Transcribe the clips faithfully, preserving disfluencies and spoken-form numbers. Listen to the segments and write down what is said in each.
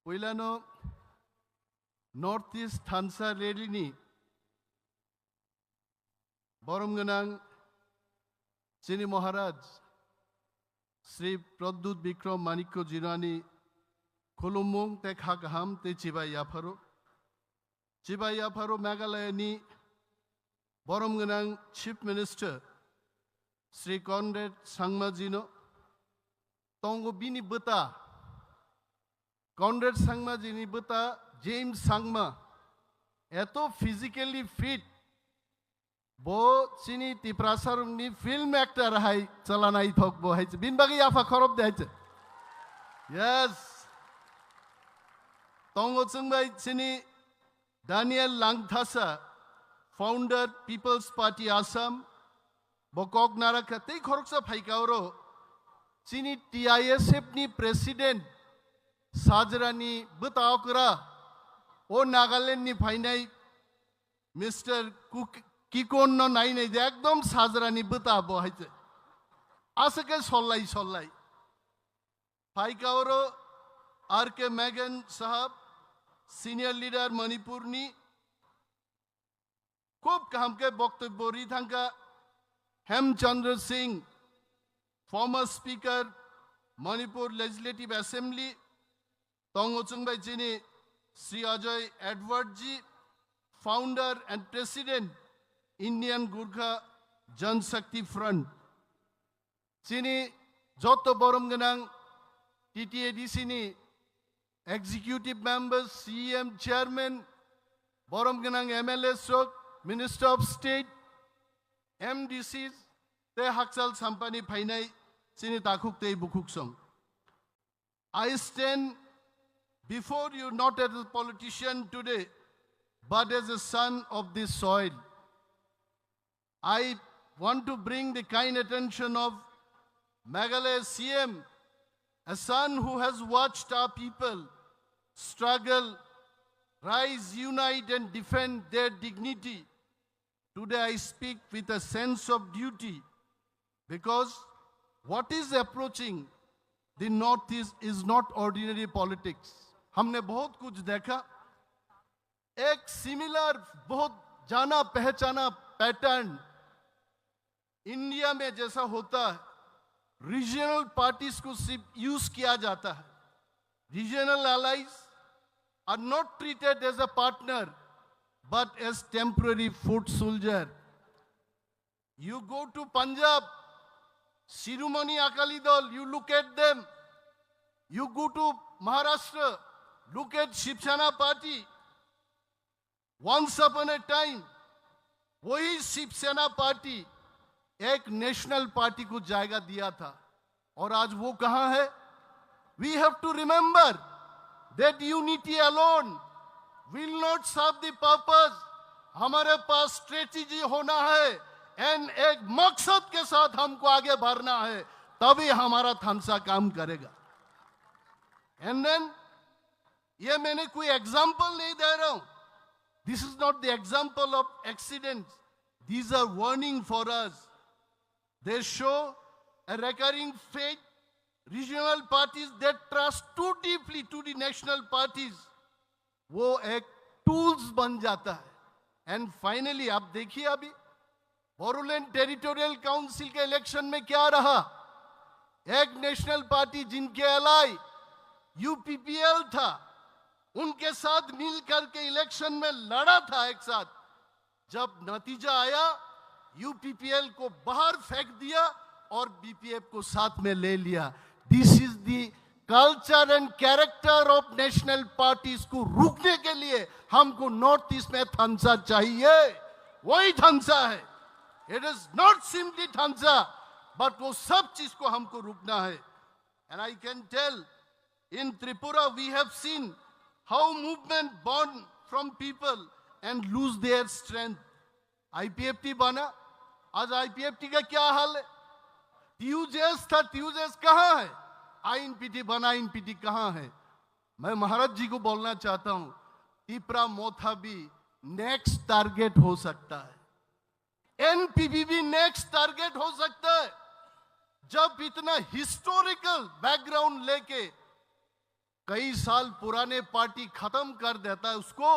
Puilano North East Thansa Rally ni borom gwnang chini Maharaj Sri Pradyut Bikram Manikya Jinani khulumung tei kha kaham tei chibai yapharo. Chibai yapharo Meghalaya ni borom gwnang Chief Minister Sri Conrad Sangma jino tongo bini bwta. Conrad Sangma jini bwta James Sangma eto physically fit, bo chini Tiprasa rungni film actor hai chalana ithok bo hai bini bagwi yapha khorob de hai. Yes. Tongo chwngbai chini Daniel Langthasa, founder People's Party Assam, bo kok narakha tei khoroksa phaika oro chini T I S F ni president sajrani bwta okra o Nagaland ni phainai Mister Kuk-, Kikon no nainai de ekdom sajrani bwta bo hai. Asake sollai sollai. Phaika oro R K Megan sahab, senior leader Manipur ni, khub kaham khe boktobbo ri thangkha. Hemchandra Singh, former speaker, Manipur Legislative Assembly, tongo chwngbai chini Sri Ajoy Edward ji, founder and president, Indian Gurkha Jan Shakti Front. Chini joto borom gwnang T T A D C ni executive members, C E M chairman, borom gwnang M L A sok, Minister of State, M D Cs, tei hakchal sampani phainai chini takhuk tei bukhuk song. I stand before you not as a politician today, but as a son of this soil. I want to bring the kind attention of Meghalaya C M, a son who has watched our people struggle, rise, unite, and defend their dignity. Today I speak with a sense of duty because what is approaching the Northeast is not ordinary politics. हमने बहुत कुछ देखा। एक सिमिलर, बहुत जाना पहचाना pattern India में जैसा होता है, रीजनल पार्टीज को सिर्फ यूज किया जाता है। Regional allies are not treated as a partner but as temporary foot soldier. You go to Punjab, Shiromani Akali Dal, you look at them. You go to Maharashtra, look at Shiv Sena party. Once upon a time, वही शिवसेना पार्टी एक national party को जायगा दिया था, और आज वो कहां है? We have to remember that unity alone will not serve the purpose. हमारे पास स्ट्रेटेजी होना है एंड एक मकसद के साथ हमको आगे बढ़ना है, तभी हमारा थानसा काम करेगा। एंड देन ये मैंने कोई एग्जांपल नहीं दे रहा हूं। This is not the example of accidents. These are warning for us. They show a recurring fate. Regional parties, they trust too deeply to the national parties. वो एक टूल्स बन जाता है। एंड फाइनली आप देखिए, अभी बोडोलैंड टेरिटोरियल काउंसिल के इलेक्शन में क्या रहा? एक नेशनल पार्टी जिनके एलाई यूपीपीएल था, उनके साथ मिल करके इलेक्शन में लड़ा था एक साथ। जब नतीजा आया, यूपीपीएल को बाहर फेंक दिया और बीपीएफ को साथ में ले लिया। This is the culture and character of national parties को रुकने के लिए हमको नॉर्थ ईस्ट में थानसा चाहिए। वही थानसा है। It is not simply थानसा, बट वो सब चीज को हमको रुकना है। And I can tell, in Tripura we have seen how movement born from people and lose their strength. IPFT बना, आज आईपीएफटी का क्या हाल है? टीयूजेएस था, टीयूजेएस कहाँ है? आईएनपीटी बना, आईएनपीटी कहाँ है? मैं महाराज जी को बोलना चाहता हूं, तिपरा मोथा भी नेक्स्ट टारगेट हो सकता है, एनपीपी भी नेक्स्ट टारगेट हो सकता है। जब इतना हिस्टोरिकल बैकग्राउंड लेके कई साल पुराने पार्टी खत्म कर देता है उसको,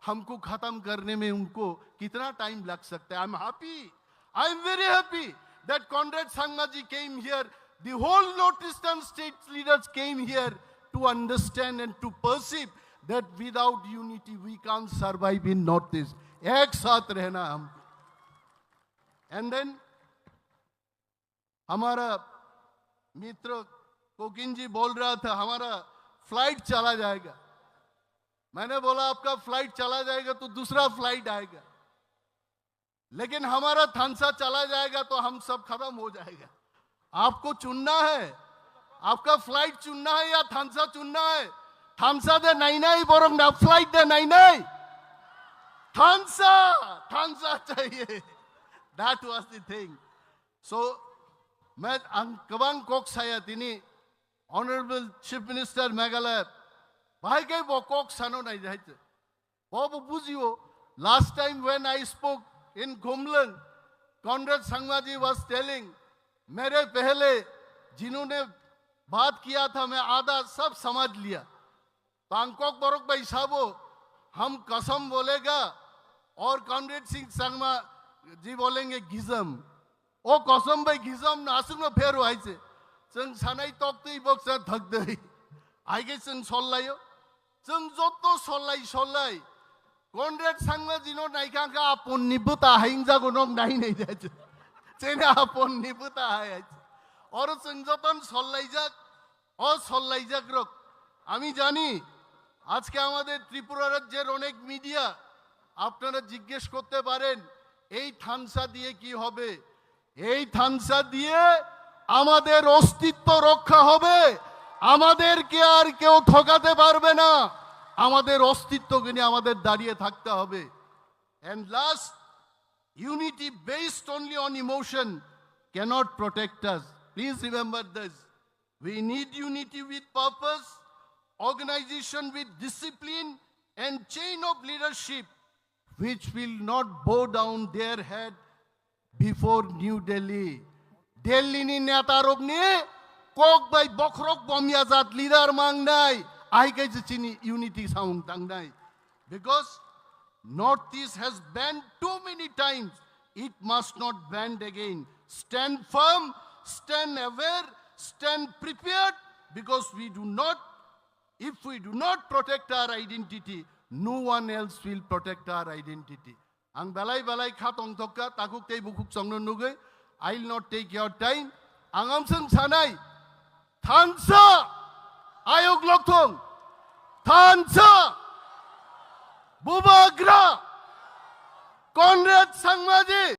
हमको खत्म करने में उनको कितना टाइम लग सकता है। I am happy, I am very happy that Conrad Sangma ji came here, the whole North Eastern state leaders came here to understand and to perceive that without unity we can't survive in North East. एक साथ रहना हम। And then हमारा मित्र कोकिन जी बोल रहा था, हमारा फ्लाइट चला जाएगा। मैंने बोला, आपका फ्लाइट चला जाएगा तो दूसरा फ्लाइट आएगा, लेकिन हमारा थानसा चला जाएगा तो हम सब खत्म हो जाएगा। आपको चुनना है, आपका फ्लाइट चुनना है या थानसा चुनना है? थानसा de nainai, borok na flight de nainai? Thansa, thansa chahiye. That was the thing. So, मैं ang kwbang kok saya tini Honorable Chief Minister Meghalaya, bahai kai bo kok sano nai jai te. Bo bo bujio, last time when I spoke in Gumlang, Conrad Sangma ji was telling, मेरे पहले जिन्होंने बात किया था, मैं आधा सब समझ लिया। Bangkok borok bai sabo, हम कसम बोलेगा और Conrad Singh Sangma ji बोलेंगे gizam. O kosom bai gizam no aswk no pheru hai se. Chwng sanai tok twi boksa thak dei. Ai khe chwng sol laio. Chwng joto sol lai sol lai. Conrad Sangma ji no nai kha kha apon ni bwta hai wng jago nok nai nai jai se. Chini apon ni bwta hai hai se. Oro chwng joto no sol lai jak. O sol lai jak rok. আমি জানি আজকে আমাদের ত্রিপুরা রাজ্যের অনেক মিডিয়া আপনারা জিজ্ঞেস করতে পারেন এই থানসা দিয়ে কি হবে। এই থানসা দিয়ে আমাদের অস্তিত্ব রক্ষা হবে, আমাদেরকে আর কেউ ঠকাতে পারবে না। আমাদের অস্তিত্বকে নিয়ে আমাদের দাঁড়িয়ে থাকতে হবে। And last, unity based only on emotion cannot protect us. Please remember this. We need unity with purpose, organization with discipline, and chain of leadership which will not bow down their head before New Delhi. Delhi ni neta rok ni kok bai bokhorok bomya jat leader mangnai, ai khe je chini unity sound tangnai. Because Northeast has banned too many times, it must not banned again. Stand firm, stand aware, stand prepared, because we do not, if we do not protect our identity, no one else will protect our identity. Ang belai belai kha tongthok kha, takhuk tei bukhuk chongno nugwi, I will not take your time. Ang amswng sanai, thansa, ayuk lokthong, thansa, bubagra, Conrad Sangmaji,